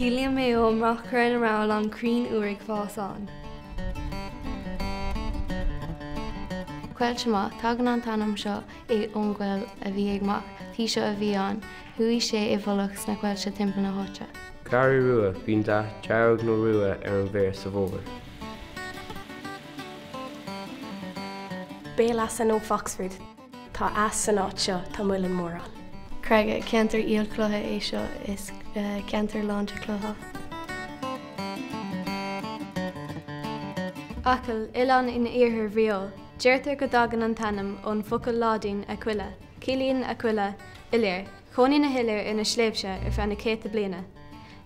Ciallaíonn Maigh Eo an Ráth Cairn a raibh a lán crainn úr ag fás ann. Coillte Maith, Tagann an t-ainm seo ón gcoill a bhí ag Mac, taoiseach a bhí ann. Chuaigh sé i bhfolach sna coillte timpeall na háite. Garraí Rua, Bíonn dath dearg nó rua ar an bhféar sa bhfómhar. Béal Easa nó Foxford. Tá eas san áit seo, tá muileann mór ann. Creaga, Ceantar aolchloiche é seo, is ceantar lán de chlocha. Acaill, oileán in iarthar Mhaigh Eo. Deirtear go dtagann an t-ainm ón bhfocal Laidin aquila. Ciallaíonn aquila iolair. Chónaigh na hiolair ar na sléibhte ar feadh na céadta bliana.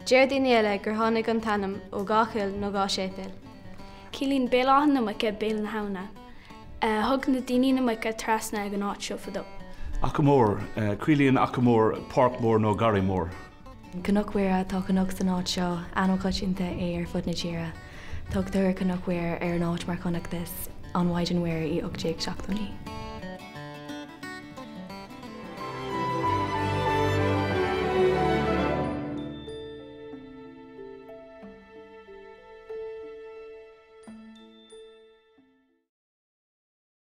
Deir daoine eile gur tháinig an t-ainm ó dha chill nó dha séipéal. Ciallaíonn Béal Átha na Muice Béal na hAbhna. Thug na daoine na muice trasna ag an áit seo fadó. Achadh Mór, Ciallaíonn Achadh Mór páirc mhór nó garraí mór. Cnoc Mhuire, Tá cnoc san áit seo, ainm coitianta é ar fud na tíre. Tugtar Cnoc Mhuire ar an áit mar chonacthas an Mhaighdean Mhuire i 1879.